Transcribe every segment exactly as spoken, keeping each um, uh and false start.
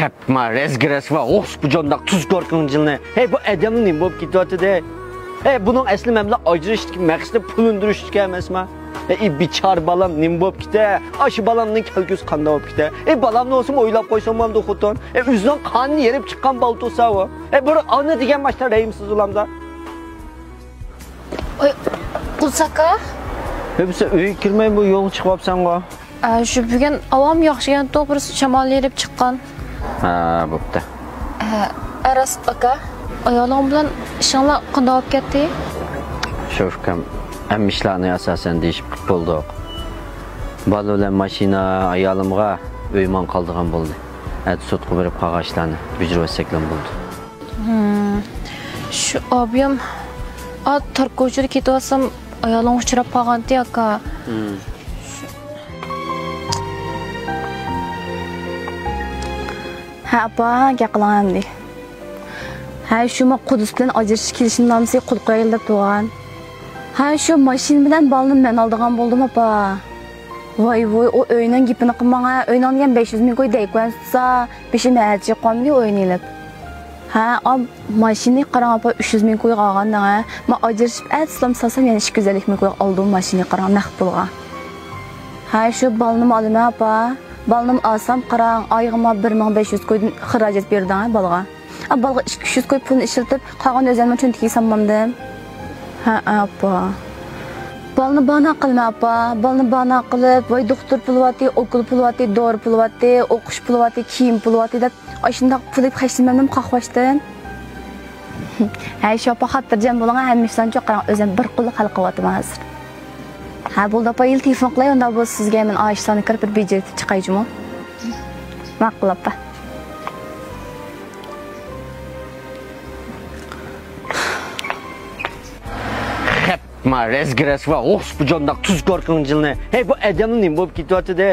خەپما، رەزگە رەسۋا، ئوخس بۇ جانداق تۇزكور قىلغان جىلنى. ھەي، بۇ ئادەمنى نېمە بولۇپ كېتىۋاتىدى؟ ھەي، بۇنىڭ ئەسلى مەن بىلەن ئاجرىشىشتىكى مەقسىتى پۇل ئۈندۈرۈشتىكى ئەمەسما؟ ھەي، بىچارە بالام نېمە بولۇپ كېتە؟ ئاشۇ بالامنىڭ كەلگۈسى قانداق بولۇپ كېتە؟ ھەي، بالامنى بولسىمۇ ئويلاپ قويسام بولامدۇ خوتۇن؟ ھەي، ئۆزىنىڭ قانىنى يېرىپ چىققان بالا تۇرسا ئۇ. ھەي، بىر ئانا دېگەن ماشتا رەھىمسىز بولامدا. ئوي، قۇدۇس ئاكا. ھەي، بىسە ئۆيگە كىرمەي بۇ يولغا چىقىۋاپسەنغۇ؟ ئە، شۇ بۈگۈن ھاۋام ياخشىكەنتۇ، بىر شامال يېرىپ چىققان. ھە، بوپتۇ. ھە، ئە، راست ئاكا. ئايالىڭ بىلەن ئىشىڭلار قانداق بولۇپ كەتتى؟ شوفكام، ھەممە ئىشلارنى ئاساسەن دېيىشىپ قىلىپ بولدۇق. بالا بىلەن ماشىنا ئايالىمغا، ئۆيمۇ قالىدىغان بولدى. ئەتە سوتقا بېرىپ قالغان ئىشلارنى بېجىرىۋەتسەكلا بولدى. ھىم، شۇ ئابىيام، ئا، تار كوچىدا كېتىۋاتسام، ئايالىڭغا ئۇچراپ قالغانتى، ئاكا. ھىم. ھە، ئاپا، گەپ قىلىڭ ئەمدى. ھە، شۇ ما قۇدۇس بىلەن ئاجرىشىش كېلىشىمنامىسى قول قويايلى دەپ تۇرغان. ھە، شۇ ماشىنا بىلەن بالىنى مەن ئالىدىغان بولدۇم، ئاپا. ۋاي، ۋاي، ئۇ ئۆينىڭ گېپىنى قىلماڭ ھە. ئۆينىڭ دېگەن بەش يۈز مىڭ كوي دەيكوەن تۇتسا، بېشىم ھەجى قالمىدى ئوينىلىپ. ھە، ئا، ماشىنىنى قاراڭ ئاپا، ئۈچ يۈز مىڭ كويغا ئالغان دەڭ ھە. ما ئاجرىشىپ ئەتىسىلام سالسام يەنە ئىككى يۈز ئەللىك مىڭ كويغا ئالدىم ماشىنىنى قاراڭ، نەق پۇلغا. ھە، شۇ بالىنىمۇ ئالىمەن ئاپا. بالىنىمۇ ئالسام قاراڭ، ئايىغىما بىر مىڭ بەش يۈز كويدىن خىراجەت بېرىدىڭ ھە بالىغا. ئا، بالىغا ئىككى يۈز كوي پۇلنى ئىشلىتىپ، قالغان ئۆزۈمنىڭ چۆنتىكىگە سالمامدىم. ھە، ئاپا. بالىنى بانا قىلما، ئاپا. بالىنى بانا قىلىپ، ۋاي، دوختۇر پۇلى بارتى، ئوكۇل پۇلى بارتى، دورا پۇلى بارتى، ئوقۇش پۇلى بارتى، كىيىم پۇلى بارتى دەپ، ئاشۇنداق پۇل يىپ خەجلىمەمدىم قاقباشتىن. ھەي، شۇ ئاپا خاتىرجەم بولۇڭ، ھەممە ئىشلارنى چوقۇرام ئۆزۈم بىر قوللۇق ھەل قىلىۋاتىمەن ھازىر. ھە، بولدى ئاپا، ھېلى تېلېفون قىلاي، ئۇنداق بولسا سىزگە مەن ئاشۇلارنى كىرىپ بىر بېجىرىپ چىقايچۇمۇ؟ ماقۇل ئاپا. خەپما، رەزگە رەسۋا، ئوخس بۇ جانداق تۇزكور قىلغان جىلنى. ھەي، بۇ ئادەمنى نېمە بولۇپ كېتىۋاتىدى؟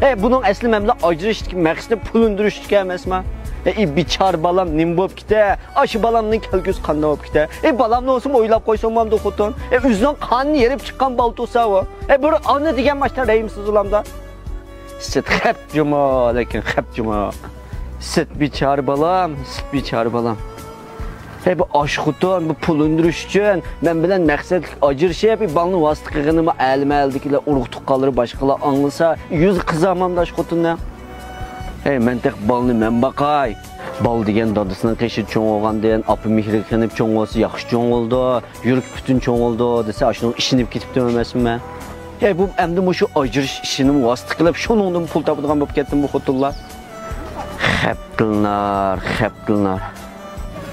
ھەي، بۇنىڭ ئەسلى مەن بىلەن ئاجرىشىشتىكى مەقسىتى پۇل ئۈندۈرۈشتىكى ئەمەسما؟ ھەي، بىچارە بالام نېمە بولۇپ كېتە؟ ئاشۇ بالامنىڭ كەلگۈسى قانداق بولۇپ كېتە؟ ھەي، بالامنى بولسىمۇ ئويلاپ قويسام بولامدۇ خوتۇن؟ ھەي، ئۆزىنىڭ قانىنى يېرىپ چىققان بالا تۇرسا ئۇ. ھەي، بىر ئانا دېگەن ماشتا رەھىمسىز بولامدا. سىت خەپ جۇمۇ، لېكىن خەپ جۇمۇ. سىت بىچارە بالام، سىت بىچارە بالام. ھەي، بۇ ئاش خوتۇن، بۇ پۇل ئۈندۈرۈش ئۈچۈن مەن بىلەن مەقسەتلىك ئاجرىشىپ، بالىنى ۋاسىتە قىلغىنىمۇ ئەلىم ئەلدىكىلەر، ئۇرۇق تۇغقانلىرى، باشقىلار ئاڭلىسا، يۈزى قىزارمامدۇ ئاش خوتۇننىڭ؟ ھەي، مەن تېخى بالىنى مەن باقاي. بالا دېگەن دادىسىنىڭ قېشىدا چوڭ بولغاندىن، ئاپا مېھرىگە قېنىپ چوڭ بولسا ياخشى چوڭ بولىدۇ، يۈرىكى پۈتۈن چوڭ بولىدۇ دېسە، ئاشۇنىڭغا ئىشىنىپ كېتىپتىمەن ئەمەسمۇ مەن؟ ھەي، بۇ ئەمدى مۇشۇ ئاجرىشىش ئىشىنىمۇ ۋاسىتە قىلىپ، شۇنىڭدىن پۇل تاپىدىغان بولۇپ كەتتىمۇ بۇ خوتۇنلار؟ خەپتىلنار، خەپتىلنار.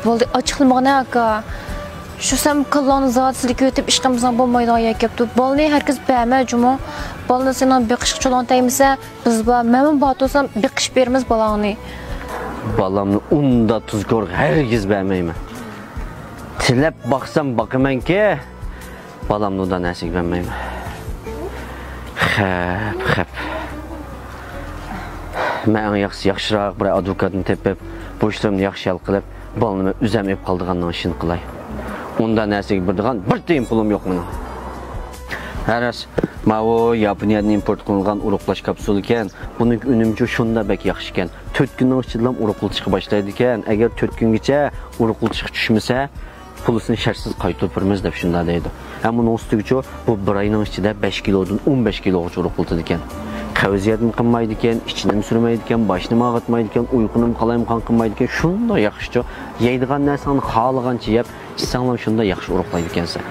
بولدى، ئاچچىقلىمىغىنە ئاكا. شۇ سەن كاللاڭنى زادى سىلكىۋېتىپ ئىش قىلمىساڭ بولمايدىغان يەر كەپتۇ. بالىنى ھەرگىز بەرمە جۇمۇ. بالىنى سېنىڭ بېقىشقا چولۇڭ تەگمىسە، بىز بار، مەنمۇ بار تۇرسام بېقىش بېرىمىز بالاڭنى. بالامنى ئۇندا تۇزكورغا ھەرگىز بەرمەيمەن. تىلەپ باقسام باقىمەنكى، بالامنى ئۇدا نەرسىگە بەرمەيمەن. خەپ، خەپ. مەن ئەڭ ياخشىسى ياخشىراق بىر ئادۋوكاتنى تېپىپ، بۇ ئىشلىرىمنى ياخشى ھەل قىلىپ، بالىنى مەن ئۆزۈم ئېلىپ قالىدىغاننىڭ ئىشىنى قىلاي. ئۇندا نەرسىگە بېرىدىغان بىر تىيىن پۇلۇم يوق مېنىڭ. ھە راست، ماۋۇ ياپونىيەدىن ئىمپورت قىلىنغان ئورۇقلاش كاپسۇلىكەن. بۇنىڭكى ئۈنۈمىچۇ شۇنداق بەك ياخشىكەن. تۆت كۈننىڭ ئىچىدىلا ئورۇقلىتىشقا باشلايدىكەن. ئەگەر تۆت كۈنگىچە ئورۇقلىتىشقا چۈشمىسە، پۇلىسىنى شەرتسىز قايتۇرۇپ بېرىمىز دەپ شۇنداق دەيدۇ. ھەم ئۇنىڭ ئۈستىگىچۇ بۇ بىر ئاينىڭ ئىچىدە بەش كىلودىن ئون بەش كىلوغىچە ئورۇقلىتىدىكەن. قەۋزىيەتمۇ قىلمايدىكەن، ئىچىنىمۇ سۈرمەيدىكەن، باشنىمۇ ئاغرىتمايدىكەن، ئۇيقۇنىمۇ قالايمىقان قىلمايدىكەن، شۇنداق ياخشىچۇ. يەيدىغان نەرسەڭنى خالىغانچە يەپ، ئىچسەڭلام شۇنداق ياخشى ئورۇقلايدىكەنسەن.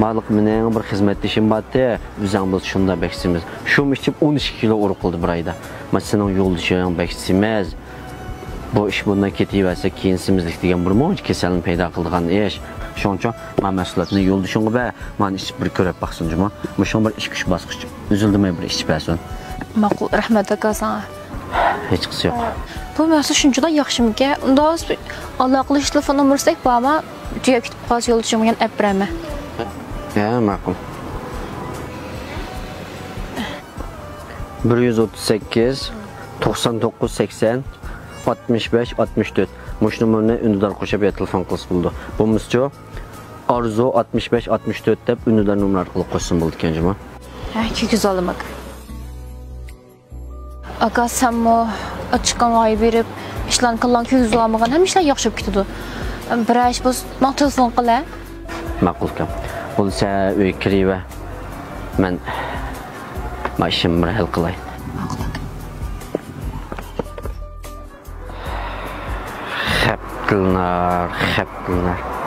مالىق مېنىڭ بىر خىزمەتدىشىم بارتى، ئۆزەڭ بولسا شۇنداق بەك سېمىز. شۇمۇ ئىچىپ ئون ئىككى كىلو ئورۇقلىدى بىر ئايدا. ما سېنىڭ يولدىشىڭ بەك سېمىز. بۇ ئىش بۇنداق كېتىۋەرسە، كېيىن سېمىزلىك دېگەن بىر مۇنچە كېسەلنى پەيدا قىلىدىغان ئىش. شۇنىڭ ئۈچۈن ما مەھسۇلاتنى يولدىشىڭغا بەر، مانا ئىچىپ بىر كۆرۈپ باقسۇن جۇمۇ. مۇشۇڭ بىر ئىككى ئۈچ باسقۇچ ئۈزۈلدىمەي بىر ئىچىپ بەرسۇن. ماقۇل، رەھمەت ئاكا ساڭا. ھېچقىسى يوق. بۇ مەھسۇل شۇنچىلا ياخشىمىكەن؟ ئۇنداق بولسا ئالاقىلىشىش تېلېفون نومۇرى ئېيتىپ بارما؟ تۈگەپ كېتىپ قالسا يولدىشىمغا يەنە ئەپ بېرەمەن. ھە، ماقۇل. بىر يۈز ئوتتۇز سەككىز، توقسان توققۇز، سەكسەن، ئاتمىش بەش، ئاتمىش تۆت. مۇشۇ نومۇرنى ئۈندىدار قوشۇپ يا تېلېفون قىلسا بولىدۇ. بولمىسىچۇ، ئارزۇ ئاتمىش بەش، ئاتمىش تۆت دەپ ئۈندىدار نومۇر ئارقىلىق قوشسىمۇ بولىدىكەن جۇمۇ. ھە، كىگىز ئالدىم ئاكا. ئاكا، سەنمۇ ئاچچىقىڭغا ھاي بېرىپ، ئىشلارنى كاللاڭ كىرگۈزۈۋالمىغىن، ھەممە ئىشلار ياخشى بولۇپ كېتىدۇ. بىرەر ئىش بولسا، ماڭا تېلېفون قىل، ھە؟ ماقۇل ئۇكام. بولسا ئۆيگە كىرىۋە. مەن ما ئىشىمنى بىر ھەل قىلاي. خەپ قىلىنار، خەپ قىلىنار.